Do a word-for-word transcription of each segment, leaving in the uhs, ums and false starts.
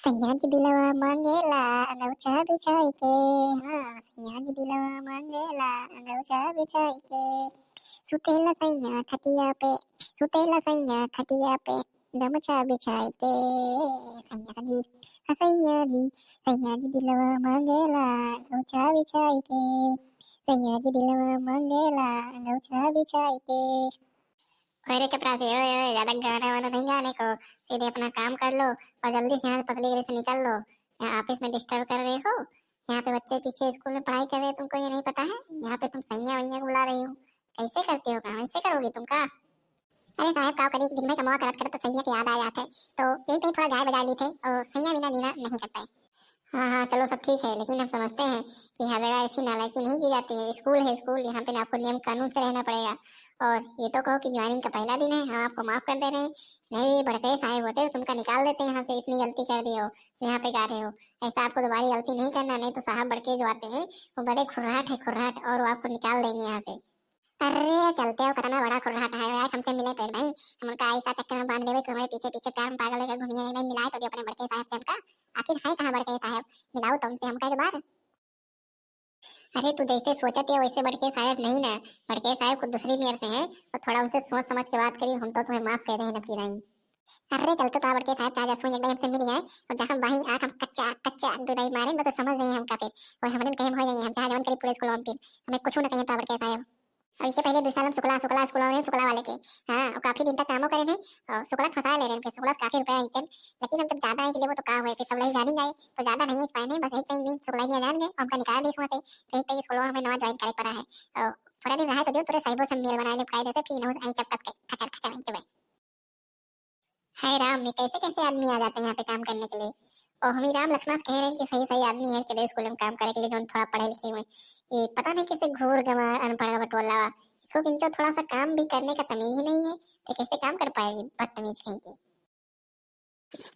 सैया जी दिलवा मांगेला गौछा बिछाई के, हाँ, सैया जी दिलवा मांगेला गौछा बिछाई के। सुतेला सैया खटिया पे, सुतेला सैया खटिया पे, गमछा बिछाई के। सैया जी, हाँ सैया जी, सैया जी दिलवा मांगेला गौछा बिछाई के, सैया जी दिलवा मांगेला गौछा बिछाई के। ओए रे चपरासी, ओए, ओए, ज्यादा गाना वाना नहीं गाने को, सीधे अपना काम कर लो और जल्दी से यहाँ से पतली गली से निकल लो। यहाँ ऑफिस में डिस्टर्ब कर रहे हो, यहाँ पे बच्चे पीछे स्कूल में पढ़ाई कर रहे हैं, तुमको ये नहीं पता है? यहाँ पे तुम सैया वैया को बुला रही हो, कैसे करते हो काम? ऐसे करोगी तुम का? अरे साहब, का करी, दिन भर कमवा करत करत तो सैया के याद आ जात है, तो यही कहीं थोड़ा गाय बजा ली थे और सैया बिना जीना नहीं कटता है। हाँ, हाँ, चलो सब ठीक है, लेकिन हम समझते हैं कि हर जगह ऐसी नालायकी नहीं की जाती है। स्कूल है स्कूल, यहाँ पे आपको नियम कानून से रहना पड़ेगा। और ये तो कहो कि ज्वाइनिंग का पहला दिन है, हम आपको माफ कर दे रहे हैं, नहीं बड़के साहब होते तो तुमका निकाल देते यहाँ से, इतनी गलती कर दी हो, यहाँ पे गा रहे हो। ऐसा आपको दोबारा गलती नहीं करना, नहीं तो साहब बड़के जो आते हैं वो बड़े खुर्राट है, खुर्राट, और वो आपको निकाल देंगे यहाँ से। अरे चलते हो, कितना बड़ा खुर्राट है यार, हमसे मिले तो एक भाई, हम उनका ऐसा चक्कर में बांध लेवे कि हमारे पीछे पीछे प्यार में पागल होकर घूमिए, एक भाई मिलाए तो दियो अपने बड़के साहब से हमका। आखिर है कहाँ बड़के साहब, मिलाओ तो उनसे हमका एक बार। अरे तू जैसे सोचत है वैसे बड़के साहब नहीं ना, बड़के साहब खुद दूसरी मेर से हैं, तो थोड़ा उनसे सोच समझ के बात करिए, हम तो तुम्हें माफ कर रहे हैं नबकी रानी। अरे चल तो, तो बड़के साहब चाहे जसों एक भाई हमसे मिल जाए, और जहाँ वहीं आँख हम कच्चा कच्चा दुदाई मारे, बस समझ जाइए हमका फिर, और हमरे कहे हो जाइए, हम चाहे जवन करी पूरे स्कूल में फिर, हमें कुछ ना कहिए तो बड़के साहब। और इससे पहले दूसरा हम सुकला, सुकला स्कूल वाले, सुकला वाले के, हाँ, और काफी दिन तक कामो करे थे, और सुकला फंसा ले रहे थे, सुकला काफी रुपया आई चल, लेकिन हम जब ज्यादा आई चले वो तो का हुए, फिर सब लोग जानी जाए, तो ज्यादा नहीं पाए नहीं, बस एक कहीं दिन सुकला दिया जान गए, हमका निकाल दी वहाँ से, तो एक कहीं स्कूल में हमें नवा ज्वाइन करे पड़ा है। और थोड़ा दिन रहे तो जो तोरे साहिबों से मेल बनाए, जब कायदे से फिर इन्हों से आई चपकस के खचर खचर आई चुबे। हाय राम, ये कैसे कैसे आदमी आ जाते हैं यहाँ पे काम करने के लिए। और हम ही राम लक्ष्मण से कह रहे हैं कि सही सही आदमी है के स्कूल में काम करे के लिए, जो थोड़ा पढ़े लिखे हुए। ये पता नहीं कैसे घूर गंवार अनपढ़ बटोला, इसको किंचो थोड़ा सा काम भी करने का तमीज ही नहीं है, तो कैसे काम कर पाएगी बदतमीज कहीं की।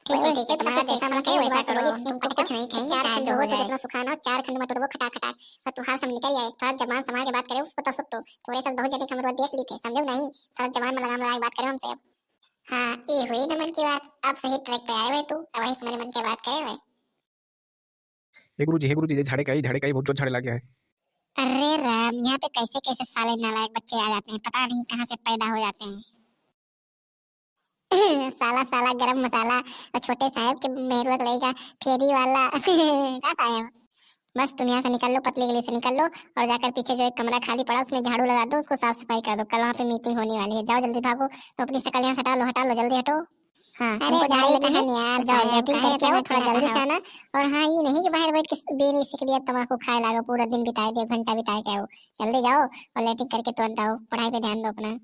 ठीक है, ठीक है, तुम्हारा जैसा मन करे वैसा करो, हम तुमको कुछ नहीं कहेंगे, चार चाहे खंड जो हो हो तो जाए। जितना सुखाना हो, चार खंड में टूटबो खटा खटा। पर तू हाथ से निकल आए, थोड़ा जबान संभाल के बात करे, पता सुट्टो, थोड़े साल बहुत जने हमरो देख ली थे, समझो नहीं, थोड़ा जबान में लगाम लगा के बात करे हमसे अब। हाँ, ये हुई ना मन की बात, अब सही ट्रैक पे आए हुए तू, अब वही हमारे मन की बात करे हुए। हे गुरुजी, हे गुरुजी, ये झाड़े का ही, झाड़े का ही बहुत जोर झाड़े लाग गया है। अरे राम, यहाँ पे कैसे कैसे साले नालायक बच्चे आ जाते हैं, पता नहीं कहाँ से पैदा हो जाते हैं। साला, साला गरम मसाला और छोटे साहब के मेहरुआ के लइका फेरी वाला। का साहब? बस तुम यहाँ से निकल लो, पतली गली से निकल लो और जाकर पीछे जो एक कमरा खाली पड़ा उसमें झाड़ू लगा दो, उसको साफ सफाई कर दो। कल वहाँ पे मीटिंग होने वाली है, जाओ जल्दी भागो। तो अपनी शकल यहाँ से हटा लो, हटा लो, जल्दी हटो। हाँ, अरे हमको झाड़ू जाओ लगी है। बहन यार, कुछ जाओ, नहीं, acting तुम करके आओ, थोड़ा जल्दी से आना। और हाँ, ये नहीं कि बाहर बैठ के बीड़ी सिगरेट तमाकू खाए लागो, पूरा दिन बिताए दो, घंटा बिताए के आओ। जल्दी जाओ और लेटरिन करके तुरंत आओ, पढ़ाई पे ध्यान दो अपना।